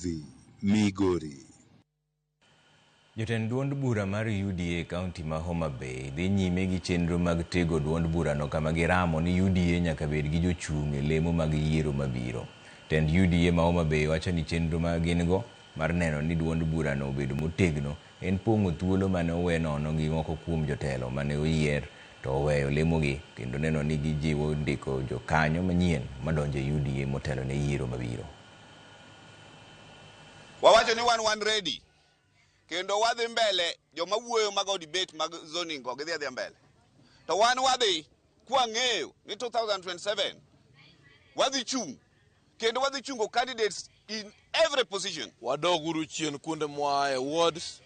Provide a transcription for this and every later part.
Dhi Migori. Jotend duond bura mar UDA e kaunti ma Homa Bay dhi nyime gi chenro mag tego duond burano kama giramo ni UDA nyaka bed gi jochung' e lemo mag yiero mabiro. Tend UDA ma Homa Bay wacho ni chenro ma gin go mar neno ni duond burano obedo motegno en pong'o thuolo mane owe nono gi moko kuom jotelo mane oyier to oweyo lemogi kendo neno ni gijiwo ndiko jokanyo manyien madonjo e UDA motelo ne yiero mabiro. Wawacho ni wan ready kendo wadhi mbele. Joma wuoyo mago debate mag zoning go gidhi adhiya mbele, to wan wadhi kwang'eyo ni 2027 wadhi chung' kendo wadhi chungo candidates in every position. Wadoguru chien kuonde mwaaye wards,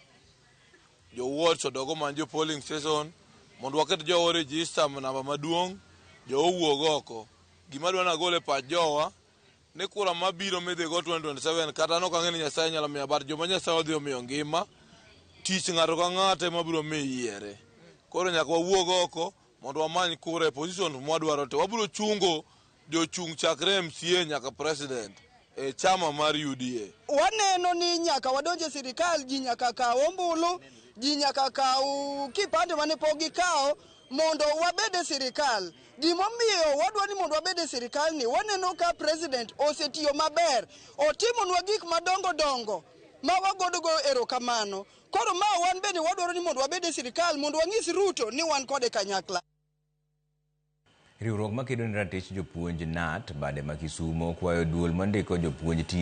jo wards odog omany jo polling station mondo waket jowa register namba maduong' jo owuog oko. Gima adwa nagol e pach jowa ni kura mabiro midhigo 2027, kata an ok ang'e ni Nyasaye nyalo miya, but joma Nyasaye odhi omiyo ngima tich, ng'ato ka ng'ato ema biro miyo yiere. Koro nyaka wawuog oko mondo wamany kura e position mwadwaro te. Wabiro chungo jochung' chakre MCA nyaka president e chama mar UDA. Waneno ni nyaka wadonj e sirikal, ji nyaka kaw ombulu, ji nyaka kaw kipande mane pok gikawo mondo wabed e sirikal. Gimomiyo wadwa ni mondo wabed e sirikal ni waneno ka president osetiyo maber, otimonwa gik madongo dongo ma wagodogo erokamano. Koro ma wan bende wadwaro ni mondo wabed e sirikal mondo wanyis Ruto ni wan kode kanyakla. Riwruok makedo ne ratich jopuonj KNUT bade ma Kisumo kwayo duol mandiko jopuonj TSC.